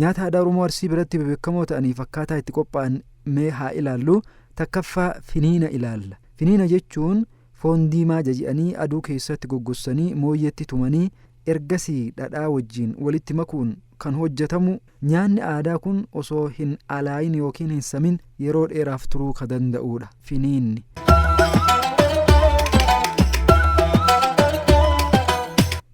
Nyaata aadaa Oromoo Arsii biratti bebeekamoo ta'aniif akkaataa itti qophaa'an mee haa ilaallu. Takkaffaa finiina ilaalla. Finiina jechuun foon diimaa jaji'anii aduu keessatti goggossanii mooyyeetti tumanii ergasii dhadhaa wajjiin walitti makuun kan hojjetamu. Nyaanni aadaa kun osoo hin alaayin yookiin hin samin yeroo dheeraaf turuu ka danda'uudha. Finiinni.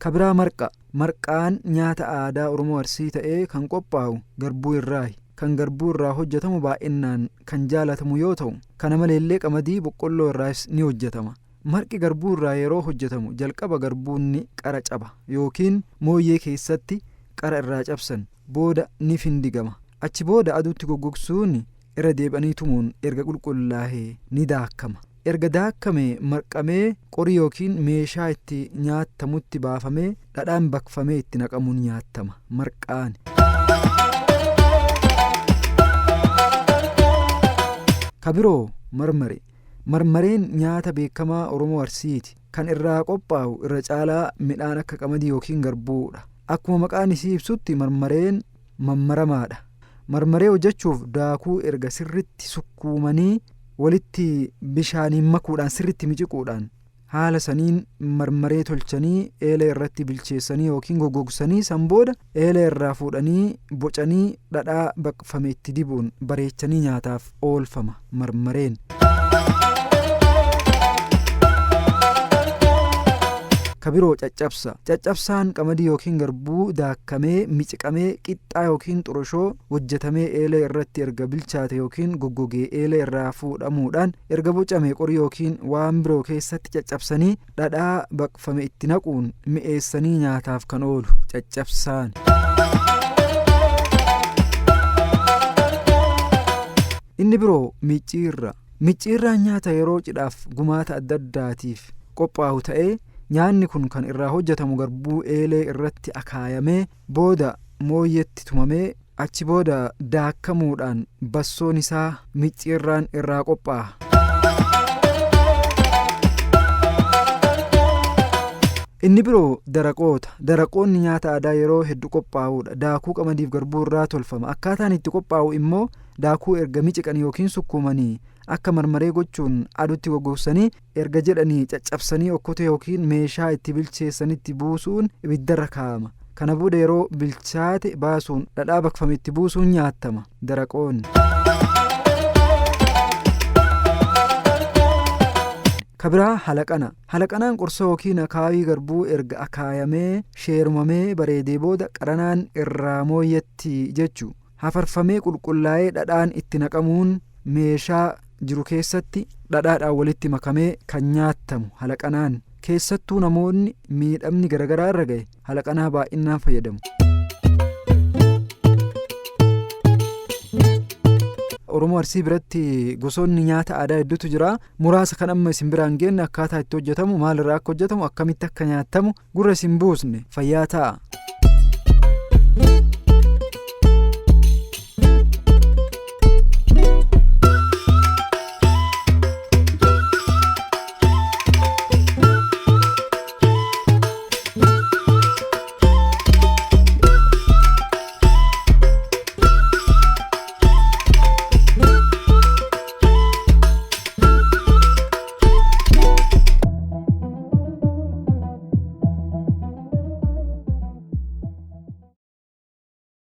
Kabiraa marqa. Marqaan nyaata aadaa Oromoo Arsii ta'ee kan qophaa'u garbuu irraayi. Kan garbuu irraa hojjetamu baay'inaan kan jaalatamu yoo ta'u, kana maleellee qamadii, boqqolloo irraas ni hojjetama. Marqi garbuu irraa yeroo hojjetamu jalqaba garbuun ni qara caba yookiin mooyyee keessatti qara irraa cabsan, booda ni findigama. Achi booda aduutti goggogsuun irra deebi'anii tumuun erga qulqullaahee ni daakkama. Erga daakkame marqamee qorii yookiin meeshaa itti nyaattamutti baafamee dhadhaan baqfamee itti naqamuun nyaattama. Marqaan. Kabiroo marmare. Marmareen nyaata beekamaa Oromoo Arsiiti. Kan irraa qophaa'u irra caalaa midhaan akka qamadii yookiin garbuudha. Akkuma maqaan isii ibsutti marmareen mammaramaadha. Marmaree hojjechuuf daakuu erga sirritti sukkuumanii walitti bishaaniin makuudhaan sirritti miciquudhaan haala saniin marmaree tolchanii eelee irratti bilcheessanii yookiin goggogsanii san booda eelee irraa fuudhanii bocanii dhadhaa baqfame itti dibuun bareechanii nyaataaf oolfama marmareen. Kabiroo caccabsa. Caccabsaan qamadii yookiin garbuu daakkamee miciqamee qixxaa yookiin xoroshoo hojjetamee eelee irratti erga bilchaate yookiin goggogee eelee irraa fuudhamuudhaan erga bocame qorii yookiin waan biroo keessatti caccabsanii dhadhaa baqfame itti naquun mi'eessanii nyaataaf kan oolu caccabsaan. Inni biroo micciirra. Micciirraan nyaata yeroo cidhaaf gumaata adda addaatiif qophaa'u ta'ee nyaanni kun kan irraa hojjetamu garbuu eelee irratti akaayamee booda mooyyeetti tumamee achi booda daakkamuudhaan bassoon isaa micciirraan irraa qophaa'a. Inni biroo daraqoota. Daraqoonni nyaata aadaa yeroo hedduu qophaa'uudha. Daakuu qamadiif garbuu irraa tolfama. Akkaataan itti qophaa'u immoo daakuu erga miciqanii yookiin sukkuumanii akka marmaree gochuun aduutti goggogsanii erga jedhanii caccabsanii okkotee yookiin meeshaa itti bilcheessanitti buusuun ibiddarra kaa'ama. Kana booda yeroo bilchaate baasuun dhadhaa baqfame itti buusuun nyaattama. Daraqoonni. Kabiraa halaqana. Halaqanaan qorsoo yookiin akaawii garbuu erga akaayamee sheerumamee bareedee booda qaranaan irraa mooyyetti jechu. Hafarfamee qulqullaa'ee dhadhaan itti naqamuun meeshaa jiru keessatti dhadhaadhaan walitti makamee kan nyaattamu halaqanaan. Keessattuu namoonni miidhamni garaagaraa irra gahe halaqanaa baay'inaan fayyadamu. Oromoo Arsii biratti gosoonni nyaata aadaa hedduutu jira. Muraasa kan amma isin biraan geenne akkaataa itti hojjetamu, maalirraa akka hojjetamu, akkamitti akka nyaattamu gurra isin buusne fayyaa ta'a.